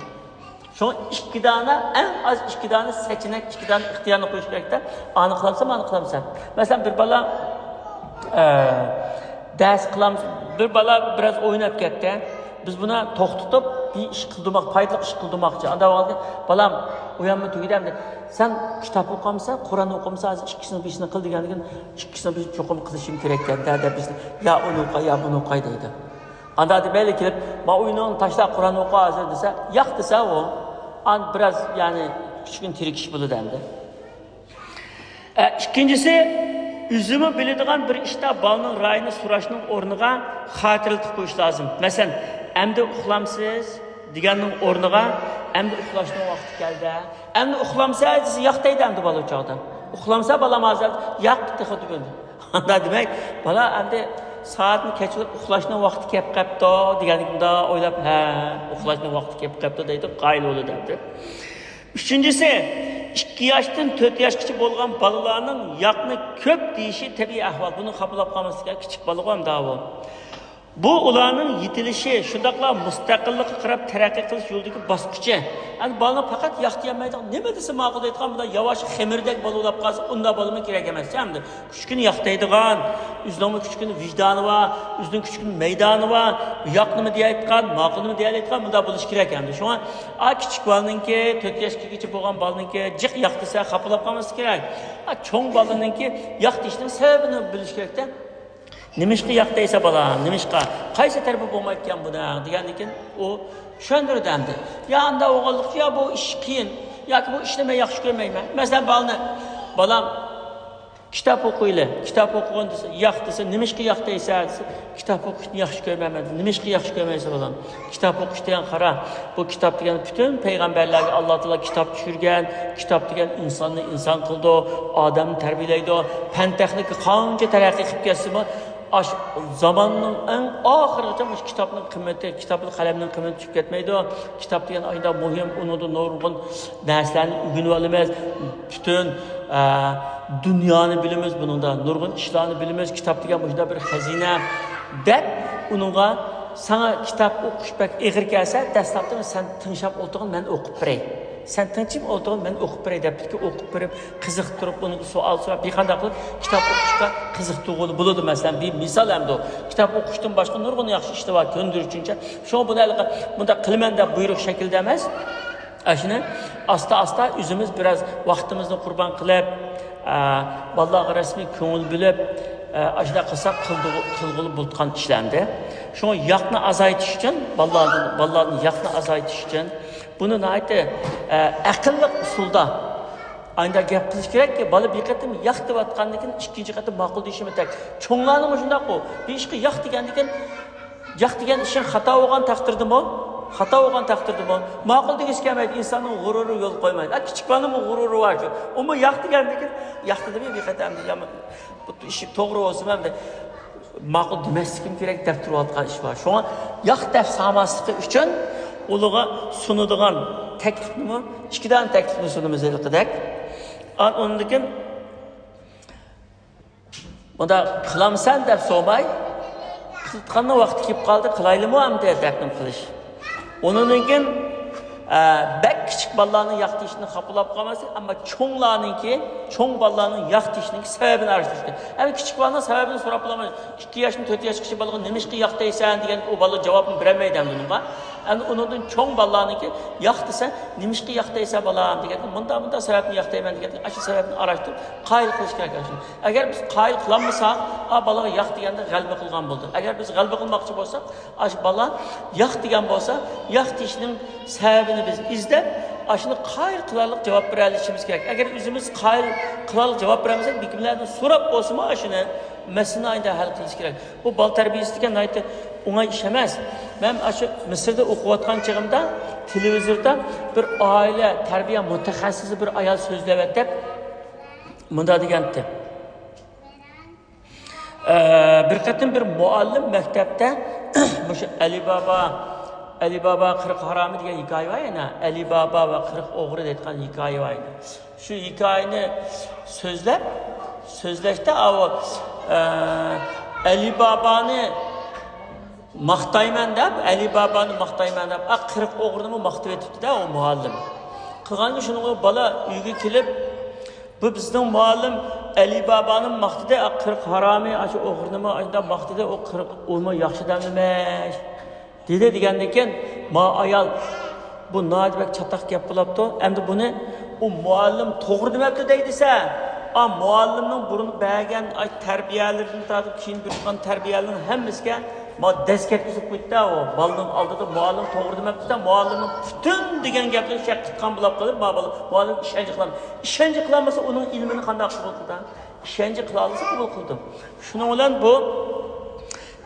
شۇڭا ئىككى دانە، ئەڭ ئاز ئىككى دانە سەچىنەك، ئىككى دانە ئىختىيارنى قويۇش كېرەكتە. «ئانى قىلامسەن، مانى قىلامسەن؟» مەسىلەن، بىر بالا، ئە، دەرس قىلامسەن، بىر بالا بىراز ئويناپ كەتتى. بىز بۇنى توختىتىپ، بىر ئىش قىلدۇرماق، پايدىلىق ئىش قىلدۇرماقچى. ئاندا ۋاقىتتا، «بالام، ئويانما تۈگىدى ئەمدى. سەن كىتاب ئوقامسەن، قۇرئان ئوقامسەن، ھازىر ئىككىسىنىڭ بىرسىنى قىل» دېگەندىكىن، «ئىككىسىنىڭ بىرسىنى چوقۇم قىلىشىم كېرەككەن-دە» دەپ، بىز، «يا ئۇنى ئوقۇي، يا بۇنى ئوقۇي» دەيدۇ. ئاندا دېمەيلى كېلىپ، «ما ئويۇنۇڭنى تاشلا، قۇرئان ئوقۇ ھازىر» دېسە، «ياق» دېسە ئۇ، ئان بىراز، يەنى، كىچىككىنە تىرىكىش بولىدۇ ئەمدى. ئە، ئىككىنچىسى، ئۆزىمۇ بىلىدىغان بىر ئىشتا بالىنىڭ رايىنى سوراشنىڭ ئورنىغا خاتىرىلىتىپ قويۇش لازىم. مەسىلەن، «ئەمدى ئۇخلامسىز؟» دېگەننىڭ ئورنىغا، «ئەمدى ئۇخلاشنىڭ ۋاقتى كەلدى. ئەمدى ئۇخلامسەن؟» دېسە، «ياق» دەيدۇ ئەمدى بالا ئۇ چاغدا. «ئۇخلامسەن بالام ھازىر؟» «ياق» تېخى تۈگۈن. ئاندا دېمەك، بالا ئەمدى سائەتنى كەچۈرۈپ، «ئۇخلاشنىڭ ۋاقتى كەپ قاپتۇ» دېگەندىكىن ئويلاپ، «ھە، ئۇخلاشنىڭ ۋاقتى كەپ قاپتۇ» دەيدۇ، قايىل بولىدۇ ئەمدى. ئۈچىنچىسى، ئىككى ياشتىن تۆت ياشقىچە بولغان بالىلارنىڭ ياقنى كۆپ دېيىشى تەبىئىي ئەھۋال. بۇنى خاپىلاپ قالماسلىق كېرەك، كىچىك بالىغۇ ئەمدى ئاۋۇ. بۇ ئۇلارنىڭ يېتىلىشى، شۇنداقلا مۇستەقىللىققا قاراپ تەرەققىي قىلىش يولىدىكى باسقۇچى. ئەمدى بالىنى پەقەت ياق دېيەلمەيدىغان، نېمە دېسە ماقۇل دەيدىغان، بۇنداق ياۋاش خېمىردەك بالا بولاپ قالسا، ئۇنداق بالىمۇ كېرەك ئەمەس ئەمدى. كۈچكىنە ياق دەيدىغان، ئۆزىنىڭمۇ كۈچكىنە ۋىجدانى بار، ئۆزىنىڭ كۈچكىنە مەيدانى بار، ياق نېمە دېيەلەيدىغان، ماقۇل نېمە دېيەلەيدىغان، مۇنداق بولۇشى كېرەك ئەمدى. شۇڭا ئا كىچىك بالىنىڭكى، تۆت ياشقىچە بولغان بالىنىڭكى جىق ياق دېسە، خاپىلاپ قالماسلىق كېرەك. ئا چوڭ بالىنىڭكى ياق دېيىشنىڭ سەۋەبىنى بىلىش كېرەكتە. «نېمىشقا ياق دەيسە، بالام، نېمىشقا؟ قايسى تەرىپى بولمايدىكەن بۇنىڭ؟» دېگەندىن كېيىن ئۇ چۈشەندۈردى ئەمدى. يا ئانداق بولغانلىقچە، يا بۇ ئىش قىيىن، ياكى بۇ ئىشنى مەن ياخشى كۆرمەيمەن. مەسىلەن، بالىنى، «بالام، كىتاب ئوقۇيلى، كىتاب ئوقۇغىن» دېسە، «ياق» دېسە، «نېمىشقا ياق دەيسەن؟» دېسە، «كىتاب ئوقۇشنى ياخشى كۆرمەيمەن» دېسە. «نېمىشقا ياخشى كۆرمەيسەن، بالام؟ كىتاب ئوقۇش دېگەن، قارا، بۇ كىتاب دېگەن پۈتۈن پەيغەمبەرلەرگە ئاللا تائالا كىتاب چۈشۈرگەن، كىتاب دېگەن ئىنساننى ئىنسان قىلىدۇ، ئادەمنى تەربىيەلەيدۇ. پەن تېخنىكا قانچە تەرەققىي قىلىپ كەتسىمۇ، ئاش زاماننىڭ ئەڭ ئاخىرىغىچە مۇشۇ كىتابنىڭ قىممىتى، كىتاب قەلەمنىڭ قىممىتى چۈشۈپ كەتمەيدۇ. كىتاب دېگەن ئايدا مۇھىم، ئۇنىڭدا نۇرغۇن نەرسىلەرنى ئۆگىنىۋالىمىز. پۈتۈن، ئە، دۇنيانى بىلىمىز، بۇنىڭدا نۇرغۇن ئىشلارنى بىلىمىز. كىتاب دېگەن مۇشۇنداق بىر خەزىنە، دەپ ئۇنىڭغا، «ساڭا كىتاب ئوقۇش بەك ئېغىر كەلسە، دەسلەپتە سەن تىڭشاپ ئولتۇرغىن، مەن ئوقۇپ بېرەي. سەن تىنچىپ ئولتۇرغىن، مەن ئوقۇپ بېرەي» دەپتىكى، ئوقۇپ بېرىپ، قىزىقتۇرۇپ، ئۇنىڭغا سوئال سوراپ، ھېچقانداق قىلىپ كىتاب ئوقۇشقا قىزىقتۇرغىلى بولىدۇ. مەسىلەن، بىر مىسال ئەمدى. كىتاب ئوقۇشتىن باشقا نۇرغۇن ياخشى ئىشلار بار، كۆندۈرۈشۈنچە. شۇڭا بۇنى ھېلىقى مۇنداق قىلىمەن دەپ بۇيرۇق شەكىلدە ئەمەس. ئاشۇنى ئاستا-ئاستا ئۆزىمىز بىراز ۋاقتىمىزنى قۇربان قىلىپ، ئە، بالىلارغا رەسمىي كۆڭۈل بۆلۈپ، ئە، ئاشۇنداق قىلساق قىلدۇغۇ-، قىلغىلى بولىدىغان ئىشلار ئەمدى. شۇڭا ياقنى ئازايتىش ئۈچۈن، بالىلاردىن، بالىلاردىن ياقنى ئازايتىش ئۈچۈن بۇنى ناھايىتى، ئە، ئەقىللىق ئۇسۇلدا ئانداق گەپ قىلىش كېرەككى، بالا بىر قېتىم ياق دەۋاتقاندىن كېيىن ئىككىنچى قېتىم ماقۇل دېيىشى تەك. چوڭلارنىڭمۇ شۇنداققۇ، بىر ئىشقا ياق دېگەندىن كېيىن، ياق دېگەن ئىشىڭ خاتا بولغان تەقدىردىمۇ، خاتا بولغان تەقدىردىمۇ، ماقۇل دېگۈسى كەلمەيدۇ، ئىنساننىڭ غۇرۇرى يول قويمايدۇ. ئا، كىچىك بالىنىڭمۇ غۇرۇرى بار شۇ. ئۇمۇ ياق دېگەندىن كېيىن، ياق دېدىمۇ بىر قېتىم دېگەن، بۇ ئىش توغرا بولسىمۇ ئەمدى ماقۇل دېمەسلىكىم كېرەك دەپ تۇرۇۋاتقان ئىش بار. شۇڭا ياق دەپ سالماسلىقى ئۈچۈن ئۇلىغا سۇنىدىغان تەكلىپنىمۇ، ئىككى دانە تەكلىپنى سۇنىمىز ھېلىقىدەك. ئان-، ئۇندىن كېيىن، «مۇنداق قىلامسەن؟» دەپ سورىماي، «قىلىدىغاننىڭ ۋاقتى كېلىپ قالدى، قىلايلىمۇ ئەمدى؟» دەپنى قىلىش. ئۇنىڭدىن كېيىن، ئە، بەك كىچىك بالىلارنىڭ ياق دېيىشىنى خاپىلاپ قالماسلىق، ئەمما چوڭلارنىڭكى، چوڭ بالىلارنىڭ ياق دېيىشىنىڭكى سەۋەبىنى ئاراشتۇرۇش كېرەك. ئەمما كىچىك بالىنىڭ سەۋەبىنى سوراپ بولالمايمىز. ئىككى ياشتىن تۆت ياشقىچە بالىغا «نېمىشقا ياق دەيسەن؟» دېگەندە، ئۇ بالا جاۋابنى بېرەلمەيدۇ ئەمدى ئۇنىڭغا. ئەمدى ئۇنىڭدىن چوڭ بالىلارنىڭكى، «ياق دېسە، نېمىشقا ياق دەيسەن، بالام؟» دېگەندە، «مۇنداق، مۇنداق سەۋەبتىن ياق دەيمەن» دېگەندە، ئاشۇ سەۋەبنى ئاراشتۇرۇپ، قايىل قىلىش كېرەك ئاشۇنى. ئەگەر بىز قايىل قىلالمىساق، ئا بالىغا ياق دېگەندە غەلىبە قىلغان بولدۇق. ئەگەر بىز غەلىبە قىلماقچى بولساق، ئاشۇ بالا ياق دېگەن بولسا، ياق دېيىشنىڭ سەۋەبىنى بىز ئىزدەپ، ئاشۇنى قايىل قىلارلىق جاۋاب بېرەلىشىمىز كېرەك. ئەگەر ئۆزىمىز قايىل قىلارلىق جاۋاب بېرەلمىسەك، بىر كىملەردىن سوراپ بولسىمۇ ئاشۇنى مەسىلىنى ئايدا ھەل قىلىش كېرەك. بۇ بالا تەربىيەسى دېگەن ناھايىتى ئوڭاي ئىش ئەمەس. مەن ئاشۇ مىسىردا ئوقۇۋاتقان چېغىمدا تېلېۋىزوردا بىر ئائىلە تەربىيە مۇتەخەسسىسى بىر ئايال سۆزلەۋاتىپ مۇنداق دېگەنتى. ئە، بىر قېتىم بىر مۇئەللىم مەكتەپتە مۇشۇ ئەلى بابا، ئەلى بابا قىرىق ھارامى دېگەن ھېكايە بار يەنە. ئەلى بابا ۋە قىرىق ئوغرى دەيدىغان ھېكايە بار يەنە. شۇ ھېكايىنى سۆزلەپ، سۆزلەشتە ئاۋۇ، ئە، ئەلى بابانى ماختايمەن دەپ، ئەلى بابانى ماختايمەن دەپ، ئا، قىرىق ئوغرىنىمۇ ماختىۋېتىپتۇ-دە ئۇ مۇئەللىم. قىلغاندا شۇنىڭغا بالا ئۆيگە كېلىپ، «بۇ بىزنىڭ مۇئەللىم ئەلى بابانىمۇ ماختىدى، ئا، قىرىق ھارامى، ئاشۇ ئوغرىنىمۇ ئاشۇنداق ماختىدى، ئۇ قىرىق، ئۇمۇ ياخشى ئادەم ئەمەس» دېدى دېگەندىن كېيىن، ما ئايال، «بۇ ناھايىتى بەك چاتاق گەپ بولاپتۇ. ئەمدى بۇنى ئۇ مۇئەللىم توغرا دېمەپتۇ دەي دېسە، ئا مۇئەللىمنىڭ بۇرۇن بەرگەن ئاي تەربىيەلىرىدىن تارتىپ كېيىن بېرىدىغان تەربىيەلەرنىڭ ھەممىسىگە ما دەس كەتكۈزۈپ قويدى-دە، ئۇ بالىنىڭ ئالدىدا مۇئەللىم توغرا دېمەپتۇ دە، مۇئەللىمنىڭ پۈتۈن دېگەن گەپلىرى شەك قىلغان بولاپ قېلىپ، ما بالا مۇئەللىم ئىشەنچ قىلالمىدى. ئىشەنچ قىلالمىسا ئۇنىڭ ئىلمىنى قانداق قوبۇل قىلىدۇ؟ ئىشەنچ قىلالىسا قوبۇل قىلىدۇ.» شۇنىڭ بىلەن بۇ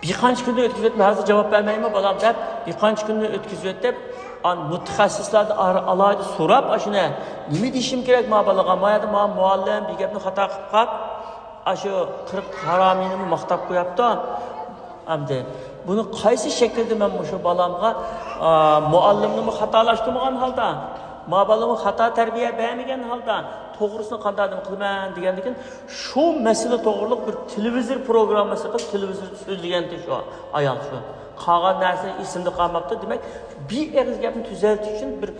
بىر قانچە كۈننى ئۆتكۈزۈۋېتىپ، ھازىر جاۋاب بەرمەيمەن بالام دەپ، بىر قانچە كۈننى ئۆتكۈزۈۋېتىپ، ئان مۇتەخەسسىسلەردىن ئار-، ئالاھىدە سوراپ، ئاشۇنى نېمە دېيىشىم كېرەك ما بالىغا؟ ما يەردە ما مۇئەللىم بىر گەپنى خاتا قىلىپ قاپ، ئاشۇ قىرىق ھارامىينىمۇ ماختاپ قوياپتۇ. ئەمدى بۇنى قايسى شەكىلدە مەن مۇشۇ بالامغا، ئا، مۇئەللىمنىمۇ خاتالاشتۇرمىغان ھالدا، ما بالىمغا خاتا تەربىيە بەرمىگەن ھالدا، توغرىسىنى قانداق نېمە قىلىمەن دېگەندىكىن، شۇ مەسىلە توغرۇلۇق بىر تېلېۋىزور پروگراممىسى قىلىپ، تېلېۋىزوردا سۆزلىگەنتى شۇ ئايال شۇ. قالغان نەرسە ئېسىمدە قالماپتۇ. دېمەك، بىر ئېغىز گەپنى تۈزەتىش ئۈچۈن بىر،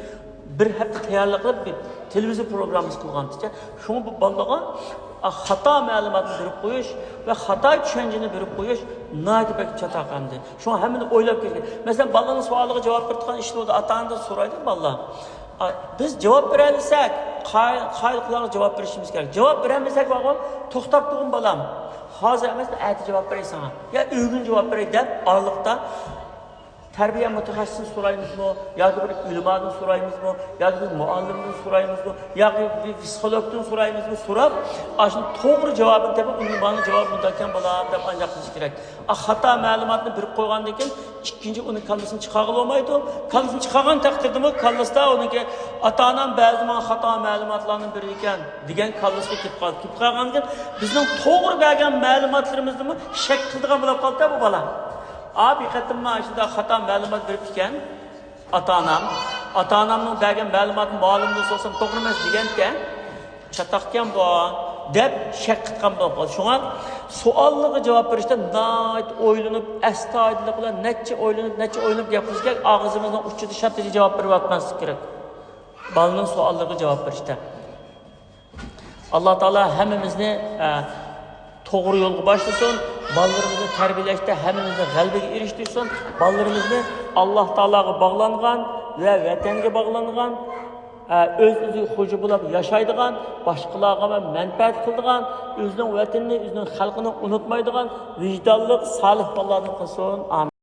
بىر ھەپتە تەييارلىق قىلىپ، بىر تېلېۋىزور پروگراممىسى قىلغانتىچە. شۇڭا بۇ بالىغا، ئا، خاتا مەلۇماتنى بېرىپ قويۇش ۋە خاتا چۈشەنچىنى بېرىپ قويۇش ناھايىتى بەك چاتاق ئەمدى. شۇڭا ھەممىنى ئويلاپ كېلىگەن. مەسىلەن، بالىنىڭ سوئالىغا جاۋاب بېرىدىغان ئىشلىرىدا ئاتا-ئانىدىن سورايدۇ بالىلار. ئا، بىز جاۋاب بېرەلىسەك، قايىل، قايىل قۇلاققا جاۋاب بېرىشىمىز كېرەك. جاۋاب بېرەلمىسەك، بارغۇ، توختاپ تۇرغىن بالام. ھازىر ئەمەس، ئەتە جاۋاب بېرەي ساڭا. يا ئۆگۈن جاۋاب بېرەي دەپ ئارىلىقتا تەربىيە مۇتەخەسسىسىدىن سورايمىزمۇ؟ ياكى بىر ئۆلىمادىن سورايمىزمۇ؟ ياكى بىر مۇئەللىمدىن سورايمىزمۇ؟ ياكى بىر پسىخولوگتىن سورايمىزمۇ؟ سوراپ، ئاشۇنى توغرا جاۋابىنى تېپىپ، ئۇنى مانا جاۋاب مۇنداكەن بالام دەپ ئانداق قىلىش كېرەك. ئا، خاتا مەلۇماتنى بېرىپ قويغاندىن كېيىن، ئىككىنچى ئۇنى كاللىسىنى چىقارغىلى بولمايدۇ. كاللىسىنى چىقارغان تەقدىردىمۇ، كاللىسىدا ئۇنىڭكى ئاتا-ئانام بەزى ماڭا خاتا مەلۇماتلارنى بېرىدىكەن دېگەن كاللىسىغا كېلىپ قالدى. كېلىپ قالغاندىن كېيىن بىزنىڭ توغرا بەرگەن مەلۇماتلىرىمىزنىمۇ شەك قىلىدىغان بولۇپ قالدى بۇ بالا. ئا، بىر قېتىم مانا شۇنداق خاتا مەلۇمات بېرىپتىكەن ئاتا-ئانام. ئاتا-ئانامنىڭ بەرگەن مەلۇماتىنى مۇئەللىمدىن سورىسام، توغرا ئەمەس دېگەنكەن. چاتاقكەن بۇ، دەپ شەك قىلغان بولۇپ قالدى. شۇڭا سوئاللارغا جاۋاب بېرىشتە ناھايىتى ئويلىنىپ، ئەستايىدىللىق بىلەن نەچچە ئويلىنىپ، نەچچە ئويلىنىپ گەپ قىلىش كېرەك. ئاغزىمىزنىڭ ئۇچىدا شاتتىجە جاۋاب بېرىۋاتماسلىق كېرەك. بالىنىڭ سوئاللىرىغا جاۋاب بېرىشتە. ئاللا تائالا ھەممىمىزنى، ئە، توغرا يولغا باشلىسۇن. بالىلىرىمىزنى تەربىيەلەشتە ھەممىمىزنى غەلىبىگە ئېرىشتۈرسۇن. بالىلىرىمىزنى ئاللا تائالاغا باغلانغان ۋە ۋەتەنگە باغلانغان، ئە، ئۆز-ئۆزىگە خوجا بولاپ ياشايدىغان، باشقىلارغا مەنپەئەت قىلىدىغان، ئۆزىنىڭ ۋەتىنىنى، ئۆزىنىڭ خەلقىنى ئۇنتۇمايدىغان ۋىجدانلىق، سالىھ بالىلاردىن قىلسۇن. ئامىن.